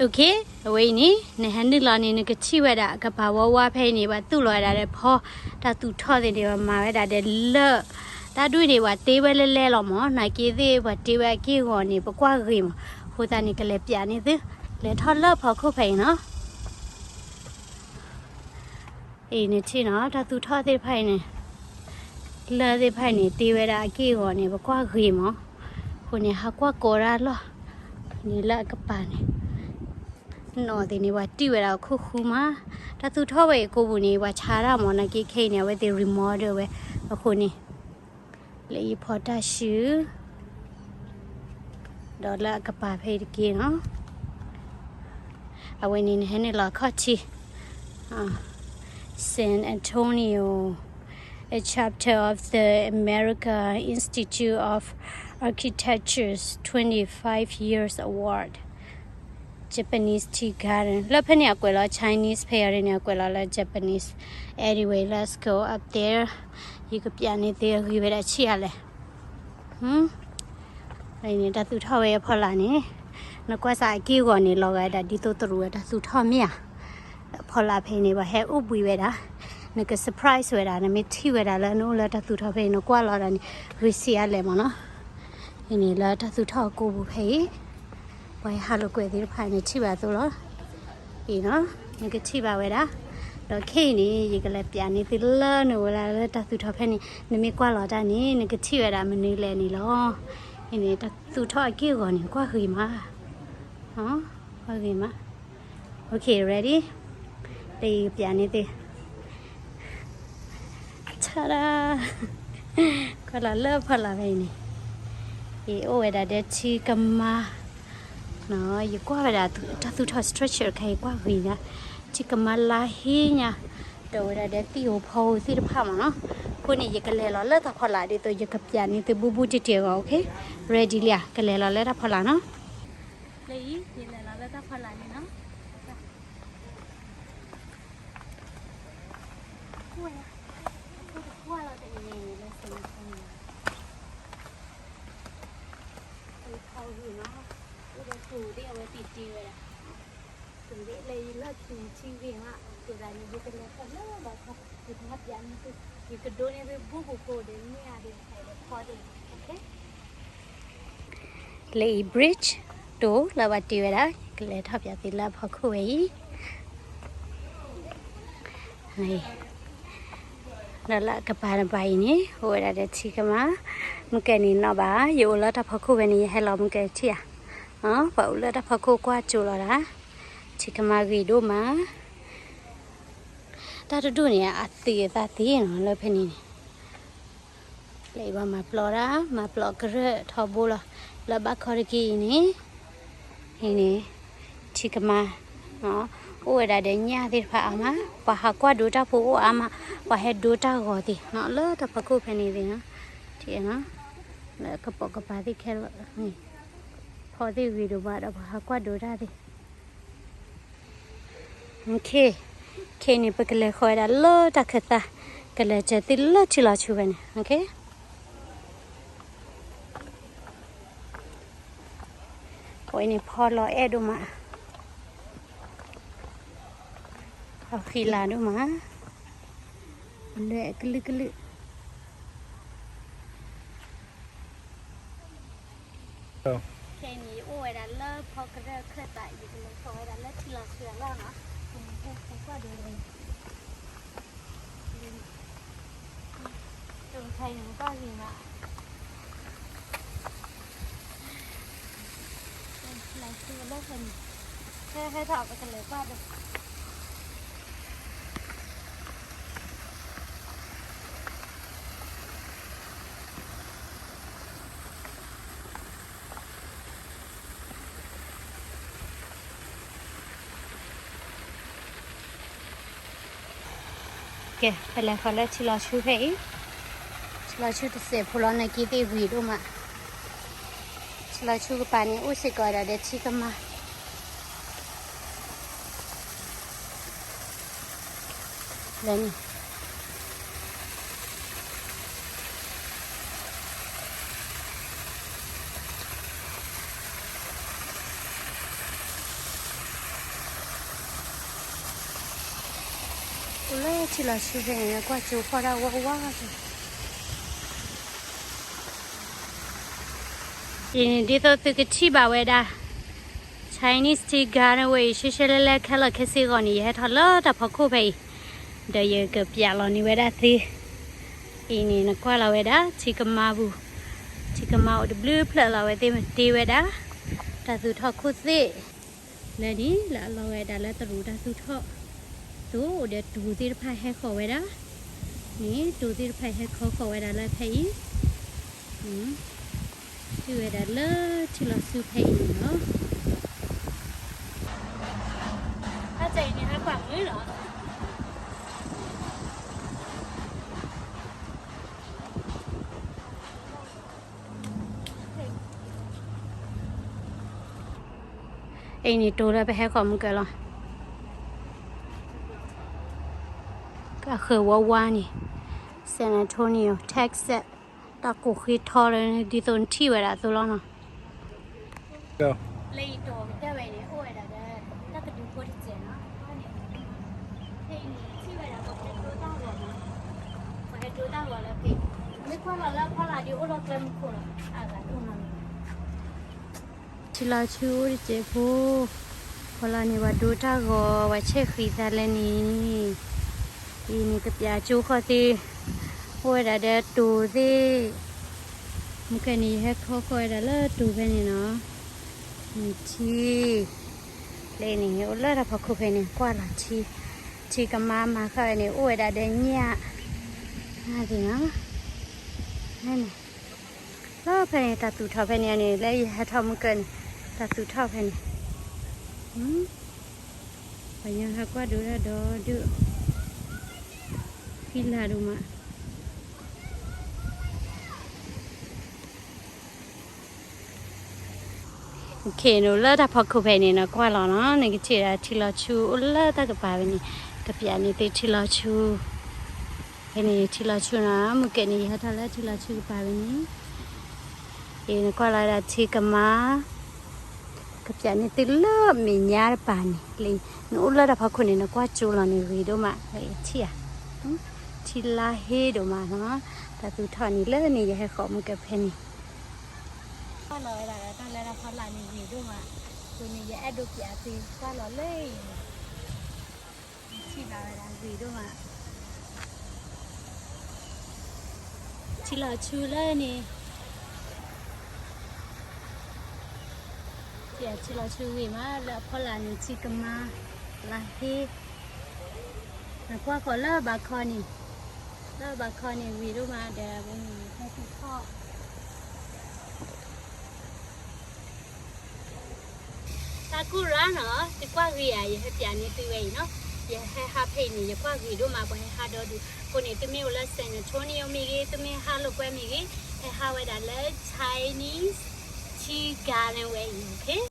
Okay, အဝဲအံၤန့ၣ် နဟဲနုာ်လီၤန့ၣ် နကထံၣ်ဝဲဒၣ်ကပၤဝါဝါဖဲအံၤန့ၣ် ပှၤသူၣ်လီၤဝဲဒၣ်ဒီးဖီ တၢ်သူၣ်ထီၣ်သ့ၣ်န့ၣ် ပှၤမၤဝဲဒၣ်ဒီးလၢၢ် တၢ်ဒူၣ်န့ၣ် ပှၤတ့ဝဲလဲၣ်လဲၣ်လီၤမး, နာ်က့သ့ၣ် ပှၤတ့ဝဲအက့ၢ်အဂီၤန့ၣ် ပကွၢ်ဂ့ၤမး, အဃိသတးန့ၣ် ကလဲၤပၠးန့ၢ်သု, လဲၤထီၣ်လၢဖီခိၣ်ဖဲအံၤနီၤ. အံၤနထံၣ်နီၤ တၢ်သူၣ်ထီၣ်သ့ၣ်တဖၣ်အံၤန့ၣ် လၢၢ်သ့ၣ်တဖၣ်အံၤန့ၣ် တ့ဝဲဒၣ်အက့ၢ်အဂီၤန့ၣ် ပကွၢ်ဂ့ၤမး, အဃိန့ၣ် ဟးကွၢ်ကိးတၢ်လီၢ် န့ၣ်လၢအကပၤန့ၣ် နီၢ်သ့ၣ်န့ၣ် ပှၤတံၢ်ဝဲဒၣ်အခိၣ်ဃူမး, တၢ်သူၣ်ထီၣ်ဝဲအံၤကိးပူၤန့ၣ် ပှၤဆါတၢ်မး နာ်က့ခဲအံၤန့ၣ် အဝဲသ့ၣ် remodel ဝဲ, အဃိန့ၣ် လၢအံၤဖီတၢ်စု ဒီးလၢအကပၤဖဲအံၤတက့ၢ်နီၤ. အဝဲန့ၣ်နဟဲနုာ်လီၤခီၣ်ထံး San Antonio, a chapter of the American Institute of Architecture's twenty-five years award, Japanese Tea Garden လၢဖဲန့ၣ်အကွဲးလီၤ Chinese ဖဲအံၤန့ၣ် အကွဲးလီၤလၢ Japanese. Anyway, let's go up there. ယကပၠးန့ၢ်သုအဂ့ၤဝဲဒၣ်ဆံးအါလဲၣ်. တၢ်သူၣ်ထီၣ်ဝဲအဖီလာ်န့ၣ် နကွၢ်စးအက့ၢ်အဂီၤန့ၣ် လီၤဂာ်ဒၣ်ဒ်သိးတရူးဝဲတၢ်သူၣ်ထီၣ်မ့ၢ်ဧါ. ဖီလာ်ဖဲန့ၣ် ပှၤဟဲအိၣ်ဘှံးဝဲဒၣ်, နက surprise ဝဲဒၣ်, နမ့ၢ်ထံၣ်ဝဲဒၣ်လၢနအိၣ်လၢတၢ်သူၣ်ထီၣ်ဖဲအံၤ နကွၢ်လီၤဒၣ်န့ၣ် ဂ့ၤဆံးအါလဲၣ်မးနီၤ. အံၤန့ၣ်လၢတၢ်သူၣ်ထီၣ်အကိာ်ပူၤဖဲအံၤ ပှၤဟဲဟးလိာ်ကွဲသ့ၣ်တဖၣ်န့ၣ်ထံၣ်ဘၣ်အသိးလီၤ. အံၤနီၤ နကထံၣ်ဘၣ်ဝဲဒၣ်, ဒီးခဲအံၤန့ၣ် ယကလဲၤပၠးန့ၢ်သုလၢနဝဲလၢတၢ်သူၣ်ထီၣ်ဖဲန့ၣ် နမ့ၢ်ကွၢ်လီၤတၢ်န့ၣ် နကထံၣ်ဝဲဒၣ်မနုၤလဲၣ်န့ၣ်လီၤ. အံၤန့ၣ် တၢ်သူၣ်ထီၣ်အက့ၢ်အဂီၤန့ၣ် ကွၢ်ဂ့ၤမး, ကွၢ်ဂ့ၤမး. Okay, ready? ဒီးယကပၠးန့ၢ်သု Ta-da! ကွၢ်လီၤလၢဖီလာ်ဖဲအံၤန့ၣ် ယအိၣ်ဝဲဒၣ်ဒီးထံကမါ, ယကွၢ်ဝဲဒၣ်တၢ်သူၣ်ထီၣ် structure တခါ ယကွၢ်ဂ့ၤညါ, ထံကမါလါဟ့ညါ, ဒီးဝဲဒၣ်ဒီးသံၣ်ဧိၤဖီဧိၤသ့ၣ်တဖၣ်မးနီၤ. အဃိန့ၣ် ယကလဲၤလီၤလၢတၢ်ဖီလာ် ဒ်သိးယကပၠးန့ၢ်သုဘူးဘူးတံၢ်တံၢ်အဂီၢ်, okay? Ready လံဧါ, ကလဲၤလီၤလၢတၢ်ဖီလာ်နီၤ. လၢအံၤ ယလဲၤလီၤလၢတၢ်ဖီလာ်န့ၣ်နီၤ. ကွၢ်လီၤတန့ၣ်လၢစဲးန့ၣ် အံၤဖီဂ့ၤနီၤ, အိၣ်ဒီးပူၤသ့ၣ် အဝဲသ့ၣ်တ့ဝဲဒၣ်, ပူၤသ့ၣ်လၢယလီၢ်ခံန့ၣ်ထံဂ့ၤမး, အဃိသတးန့ၣ် ယကလဲၤဃီၤလၢဘၣ်ခီ, ယကဟဲပၠးန့ၢ်သု, ယကဒိးန့ၢ်သုဘူးဘူးဖိဒီးန့ၢ်အါဒံးတခါဒီးဖီဒံး, okay? လၢအံၤ bridge တိၤလၢဘၣ်တ့ဝဲဒၣ်, ယကလဲၤထီၣ်ပၠးသုလၢအဖီခိၣ်ဝဲအံၤ. ဒီးလၢအကပၤတပၤအံၤန့ၣ် အိၣ်ဝဲဒၣ်ဒီးထံကမါ, မုၢ်ကဲန့ၣ်နီၣ်ဘၣ်, ယအိၣ်လၢတၢ်ဖီခိၣ်ဝဲန့ၣ် ယဟဲလီၤမုၢ်ကဲထံၣ်ဧါ, ပှၤအိၣ်လၢတၢ်ဖီခိၣ်ကွၢ်ကၠိလီၤဒၣ်, ထံကမါဂ့ၤဒိၣ်မး, တၢ်တဒူၣ်န့ၣ် အသ့ၣ်အသးသ့နီၤ လၢဖဲန့ၣ်န့ၣ် လၢအံၤပှၤမၤပျီတၢ်, မၤပျီကရၢၢ်ထီဘိလီၤ, လၢဘၣ်ခီတက့ၢ်အံၤန့ၣ်, အံၤန့ၣ် ထံကမါ, အိၣ်ဝဲဒၣ်ဒီးညၣ်သ့ၣ်တဖၣ်အါမး, ပှၤဟးကွၢ်ဒိတၢ်ဖိအိၣ်အါမး, ပှၤဟဲဒိတၢ်ဂီၤသ့ၣ်နီၤ လၢတၢ်ဖီခိၣ်ဖဲန့ၣ်သ့ၣ်နီၤ, ထံၣ်နီၤ, လၢကပိာ်ကပၤသ့ၣ်ခဲလၢာ်, ဖီသ့ၣ်ဂ့ၤဒိၣ်မးဒီးပှၤဟးကွၢ်ဒိတၢ်သ့ၣ် Okay, ခဲအံၤန့ၣ် ပကလဲၤဃီၤဝဲဒၣ်လၢတၢ်ခၢၣ်သး, ကလဲၤစၢၤသုလၢထံလီၤဆူဖဲန့ၣ်, okay? အဝဲန့ၣ်ဖီလီၤအဲၣ်ဒိၣ်မး, အဃံလၤဒိၣ်မး, အလွဲၢ်အကလုာ်ကလုာ် ခဲအံၤန့ၣ် ယအိၣ်ဝဲဒၣ်လၢဖီကရၢၢ်ခၢၣ်သး, ယကလဲၤဃီၤဝဲဒၣ်လၢထံလီၤဆူအလီၢ်နီၤ, ပူၤကွၢ်ဒိၣ်, တခါအံၤန့ၣ် ပကွၢ်ဂ့ၤမး, လီၤဆူအလီၢ်ဖဲန့ၣ်, ဟဲဟဲထီၣ်ပကလဲၤကွၢ်ဒိၣ် ကဲ ပလဲၤဃီၤလၢထံလီၤဆူဖဲအံၤ, ထံလီၤဆူတစဲးဖိလီၤနာ်က့သ့ၣ်ဂ့ၤဒိၣ်မး, ထံလီၤဆူကပၤန့ၣ် အိၣ်စ့ၢ်ကီးဝဲဒၣ်ဒီးထံကမါ လၢန့ၣ် ကဲ အိၣ်လၢထံလီၤဆူဖဲန့ၣ် ကွၢ်ကၠိဖီၣ်တၢ်ဝါဝါဖဲ အံၤန့ၣ် ဒ်သိးသုကထံၣ်ဘၣ်ဝဲဒၣ် Chinese Tea Garden ဝဲအံၤ ရှဲရှဲလဲလဲ ခဲလၢာ်ခဲဆ့အဂီၢ်န့ၣ် ယဟဲထီၣ်လၢတၢ်ဖီခိၣ်ဖဲအံၤ ဒီးယကပျးလီၤန့ၢ်ဝဲဒၣ်သ့ အံၤန့ၣ် နကွၢ်လီၤဝဲဒၣ် ထံကမါပူၤ, ထံကမါအိၣ်တဘျုးဖျၢၣ်လီၤ အဝဲသ့ၣ်မၤတ့ဝဲဒၣ် တၢ်သူၣ်ထီၣ်ခိၣ်သ့ၣ် လၢန့ၣ် လၢအလီၤဝဲဒၣ်လၢတရူးတၢ်သူၣ်ထီၣ် သိးအိၣ်ဒီးတိၤသ့ၣ်တဖၣ်ဟဲဃီၤဝဲဒၣ် န့ၣ် တိၤသ့ၣ်တဖၣ်ဟဲခီဃီၤဝဲဒၣ်လၢဖဲအံၤ တုၤဝဲဒၣ်လၢထံလီၤဆူဖဲအံၤန့ၣ်လီၤ. တၢ်အံၤန့ၣ် ဟဲကွၢ်မုာ်လီၤ. အံၤန့ၣ် တိၤလၢပဟဲဃီၤမုၢ်ကၢၤလီၤ. ကဃၢၤဝါဝါန့ၣ် San Antonio, Texas တၢ်ကိၢ်ဃ့ထီလၢ ဒ်သိးနထံၣ်ဝဲဒၣ်အသိးလီၤနီၤ. လၢယတိၤကတၢၢ်ဝဲန့ၣ် အိၣ်ဝဲဒၣ်ဒီး တၢ်ကဒုဖိတစဲးနီၤ. ဖဲအံၤန့ၣ် ထံၣ်ဝဲဒၣ်ပှၤဟဲဒိတၢ်ဂီၤနီၤ, ပှၤဟဲဒိတၢ်ဂီၤလၢဖဲ မ့ၢ်ကွၢ်လီၤလၢဖီလာ်ဒ်အိၣ်လီၤကျဲမုၢ်ခိၣ်လီၤ အဂၤတအိၣ်နီတမံၤ ထံလီၤဆူအိၣ်တစဲးဖိ, ဖီလာ်န့ၣ် ပှၤဒိတၢ်ဂီၤ ပှၤဆဲးဃံသးလဲၣ်န့ၣ်, အံၤန့ၣ်ကပျးကၠိဃီသ့, အိၣ်ဝဲဒၣ်ဒီးတိၤသ့ၣ်, မုၢ်ကၢၤန့ၣ် ယဟဲခီဃီဝဲဒၣ်လၢတိၤဖဲန့ၣ်နီၤ, န့ၣ်ထံ လၢန့ၣ် အိၣ်လၢတၢ်ဖီခိၣ်ဖဲန့ၣ် ကွၢ်လီၤထံ, ထံကမါမၤဃာ်ဝဲန့ၣ် အိၣ်ဝဲဒၣ်ဒီးညၣ်, သ့ၣ်နီၤ, န့ၣ် လၢဖဲန့ၣ် တၢ်သူၣ်ထီၣ်ဖဲန့ၣ်န့ၣ် လၢယဟဲထီၣ်မုၢ်ကၢၤန့ၣ် တၢ်သူၣ်ထီၣ်ဖဲန့ၣ်, ပှၤညီဟးကွၢ်ဒိတၢ်ဒီးဒုး, ဖံလၢ်ဒိၣ်မး နအိၣ်လၢတၢ်ဖီခိၣ်ဖဲန့ၣ် နကွၢ်လီၤနီၤ, နကထံၣ်ဒၣ်ထံလီၤဆူအိၣ်လၢတၢ်ကပၤဖဲန့ၣ်, ကပျးန့ၢ်သုထံလီၤဆူ, ဖဲန့ၣ်ထံလီၤဆူနီၤ, မုၢ်ကၢၤန့ၣ် ယဟဲထီၣ်လၢထံလီၤဆူကပၤဖဲန့ၣ်, အံၤနကွၢ်လီၤဒၣ်ထံကမါ ကပျးန့ၢ်သုလၢမဲာ်ညါတပၤန့ၣ်လံ, နအိၣ်လၢတၢ်ဖီခိၣ်န့ၣ် နကွၢ်ကၠိလီၤန့ၣ်ဂ့ၤဒိၣ်မး, ထံၣ်ဧါ, ထံလါဟ့ဒိၣ်မးနီၤ, တၢ်သူၣ်ထီၣ်န့ၣ်လၢန့ၣ် ယဟဲဃီၤမုၢ်ကၢၤဖဲန့ၣ်, ကွၢ်လီၤဝဲဒၣ်တၢ်လၢတၢ်ဖီလာ်န့ၣ်ဂ့ၤဒိၣ်မး, အဃိန့ၣ် ယအဲၣ်ဒိးပျးသုကွၢ်လီၤလၢအံၤန့ၣ် ထံၣ်ဘၣ်ဝဲဒၣ်ဂ့ၤဒိၣ်မး, ထံလီၤဆူလၢန့ၣ်, ထံလီၤဆူဂ့ၤမး လၢအဖီလာ်န့ၣ် ထံကမါ လါဟ့, နကွၢ်ဃီၤလၢဘးခီန့ၣ်, လၢဘးခီန့ၣ်ဂ့ၤဒိၣ်မးဒီး အဝဲန့ၣ်တၢ်သူၣ်ထီၣ် တၢ်ကူၣ်ရၢ်နီၤ, ယကွၢ်ဂ့ၤဧါ, ယဟဲပျးန့ၢ်သုဝဲအံၤနီၤ, ယဟဲဟးဖဲအံၤန့ၣ် ယကွၢ်ဂ့ၤဒိၣ်မး ပှၤဟဲဟးဒီဒူၣ်, အဃိန့ၣ် သုမ့ၢ်အိၣ်လၢ San Antonio မ့ၢ်ဂ့ၤ, သုမ့ၢ်ဟးလိာ်ကွဲမ့ၢ်ဂ့ၤ, ဟဲဟးဝဲဒၣ်လၢ Chinese Tea Garden ဝဲအံၤ, okay?